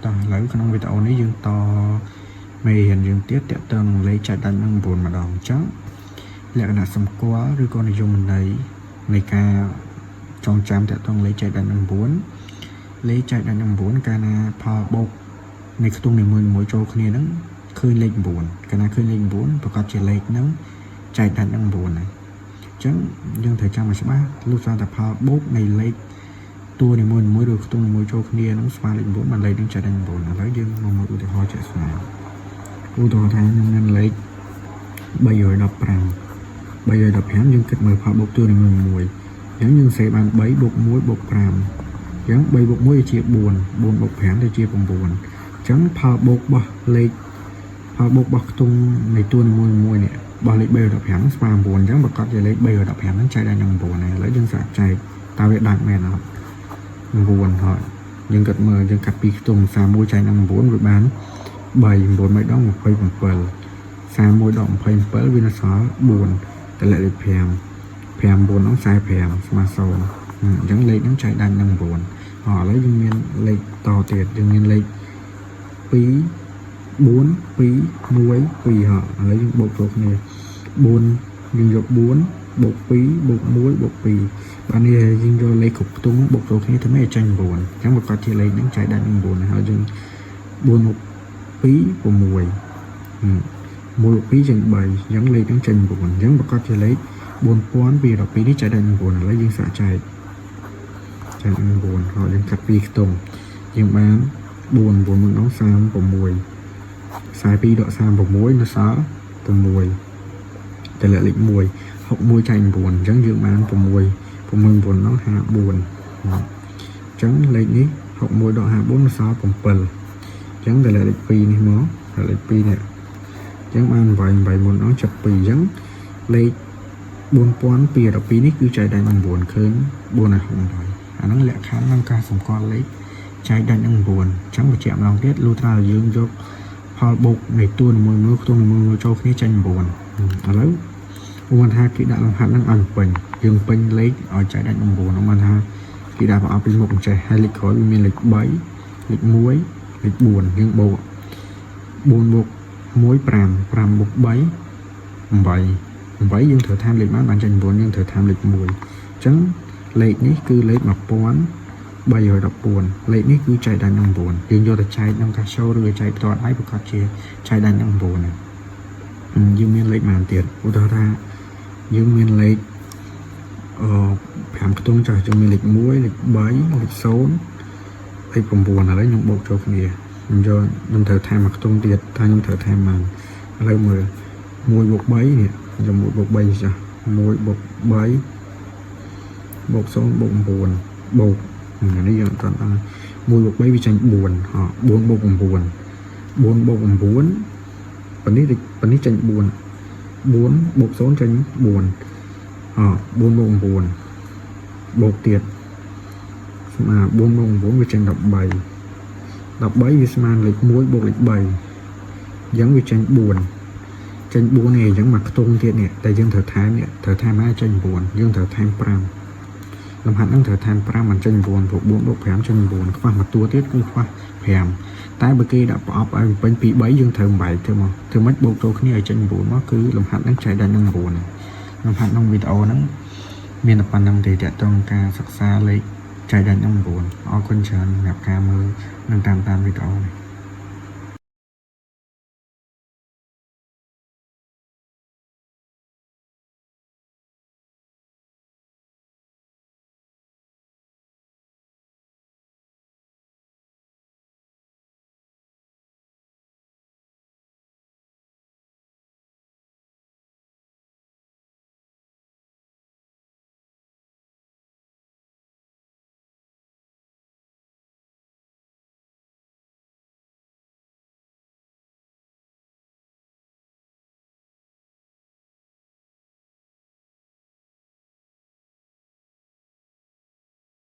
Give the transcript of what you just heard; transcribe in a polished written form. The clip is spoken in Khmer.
តោះឥឡូវក្នុងវីដេអូនេះយើងតមេរៀនយើងទៀតតកតងនឹងលេខចែកដាច់នឹង9ម្ដងអញ្ចឹងលក្ខណៈសម្គាល់ឬក៏និយមន័យនៃការចងចាំតកតងលេខចែកដាច់នឹង9លេខចែកដាច់នឹង9កាលណាផលបូកនៃខ្ទង់នីមួយៗចូលគ្នាហ្នឹងឃើញលេខ9កាលណាឃើញលេខ9ប្រកាសជាលេខហ្នឹងចែកដាច់នឹង9ហើយអញ្ចឹងយើងត្រូវចាំឲ្យច្បាស់លុះត្រាតែផលបូកនៃលេខ តួនីមួយៗឬខ្ទង់នីមួយចូលគ្នានឹងស្មើលេខ9បានលេខនឹងចែកដល់9ឥឡូវយើងមកមើលឧទាហរណ៍ជាក់ស្ដែងឧទាហរណ៍ថាខ្ញុំមានលេខ315 315យើងគិតមើលផលបូកតួនីមួយៗអញ្ចឹងយើងសេបាន3បូក1បូក5អញ្ចឹង3បូក1វាជា4 4បូក5ទៅជា9អញ្ចឹងផលបូករបស់លេខផលបូករបស់ខ្ទង់នៃតួនីមួយៗនេះរបស់លេខ315ស្មើ9អញ្ចឹងប្រកាសជាលេខ315ហ្នឹងចែកដល់នឹង9ហើយឥឡូវយើងសាកចែកតើវាដាច់មែនអត់ 9ហើយយើងគិតមើលយើងកាត់ពីខ្ទង់31ចែកនឹង9វាបាន3 9មួយដង27 31ដក27វានៅសល់4តម្លាក់លេខ5 5 9ដង45ស្មើ0អញ្ចឹងលេខហ្នឹងចែកដាច់នឹង9អឥឡូវយើងមានលេខតទៀតយើងមានលេខ2 4 2 1 2ហ៎ឥឡូវយើងបូកចូលគ្នា4យើងយក4បូក2បូក1បូក2បាទនេះយើងយកលេខគ្រប់ខ្ទង់បូកចូលគ្នាធ្វើម៉េចឲ្យចេញ9អញ្ចឹងប្រកាសជាលេខហ្នឹងចែកដាច់នឹង9ហើយយើង4បូក2 6 1បូក2ចេញ3អញ្ចឹងលេខហ្នឹងចេញ9អញ្ចឹងប្រកាសជាលេខ4212នេះចែកដាច់នឹង9ឥឡូវយើងសាកចែកចែកនឹង9ហើយយើងកាត់2ខ្ទង់យើងបាន4 9មួយដង36 42ដក36នៅសល់6តម្លាក់លេខ1 61ចែក9អញ្ចឹងយើងបាន6 6 9ដង54អញ្ចឹងលេខនេះ61ដក54នៅសល់7អញ្ចឹងតម្លាក់លេខ2នេះមកតម្លាក់លេខ2នេះអញ្ចឹងបាន8 8 9ដង72អញ្ចឹងលេខ4212នេះគឺចែកដាច់នឹង9ឃើញ468អាហ្នឹងលក្ខខណ្ឌក្នុងការសម្គាល់លេខចែកដាច់នឹង9អញ្ចឹងបញ្ជាក់ម្ដងទៀតលុះត្រាយើងយកផលបូកនៃតួនីមួយៗខ្ទង់នីមួយៗចូលគ្នាចេញ9ឥឡូវឧបមាថាគេដាក់លំហាត់ហ្នឹងឲ្យពេញយើងពេញលេខឲ្យចែកដាច់នឹង9ឧបមាថាគេដាក់ប្រអប់ពីមុខអញ្ចេះហើយលេខក្រោយវាមានលេខ3លេខ1លេខ4យើងបូក4បូក1 5 5បូក3 8 8យើងត្រូវថែមលេខបានបានចេញ9យើងត្រូវថែមលេខ1អញ្ចឹងលេខនេះគឺលេខ1314លេខនេះគឺចែកដាច់នឹង9យើងយកទៅចែកក្នុងការ show ឬចែកផ្ទាល់ដៃប្រកាសជាចែកដាច់នឹង9ណាយើងមានលេខប៉ុន្មានទៀតឧទាហរណ៍ថាយើងមានលេខអឺ5ខ្ទង់ចាស់យើងមានលេខ1លេខ3លេខ0លេខ9ឥឡូវខ្ញុំបូកចូលគ្នាខ្ញុំយកខ្ញុំត្រូវថែមមួយខ្ទង់ទៀតថាខ្ញុំត្រូវថែមប៉ុន្មានឥឡូវមើល1បូក3នេះខ្ញុំ1បូក3ចាស់1បូក3បូក0បូក9បូកនេះយើងអត់ទាន់ដឹង1បូក3វាចេញ4ហ៎4បូក9 4បូក9ប៉ុណ្នេះប៉ុណ្នេះចេញ4 4បូក0ចេញ4ហ៎4បូក9បូកទៀតស្មើ4បូក9វាចេញ13 13វាស្មើលេខ1បូកលេខ3អញ្ចឹងវាចេញ4ចេញ4នេះអញ្ចឹងមកខ្ទង់ទៀតនេះតែយើងត្រូវថែមនេះត្រូវថែមឲ្យចេញ9យើងត្រូវថែម5លំហាត់ហ្នឹងត្រូវថែម5មិនចេញ9ព្រោះ4បូក5ចេញ9ខ្វះមួយតួទៀតគឺខ្វះ5តែបើគេដាក់ប្រអប់ឲ្យពេញ2 3យើងត្រូវបំបែកធ្វើមកធ្វើម៉េចបូកចូលគ្នាឲ្យចេញ9មកគឺលំហាត់ហ្នឹងចែកដល់នឹង9លំហាត់ក្នុងវីដេអូហ្នឹងមានតែប៉ុណ្្នឹងទេតកតងការសិក្សាលេខចែកដាច់នឹង9អរគុណច្រើនសម្រាប់ការមើលនិងតាមតាមវីដេអូនេះ។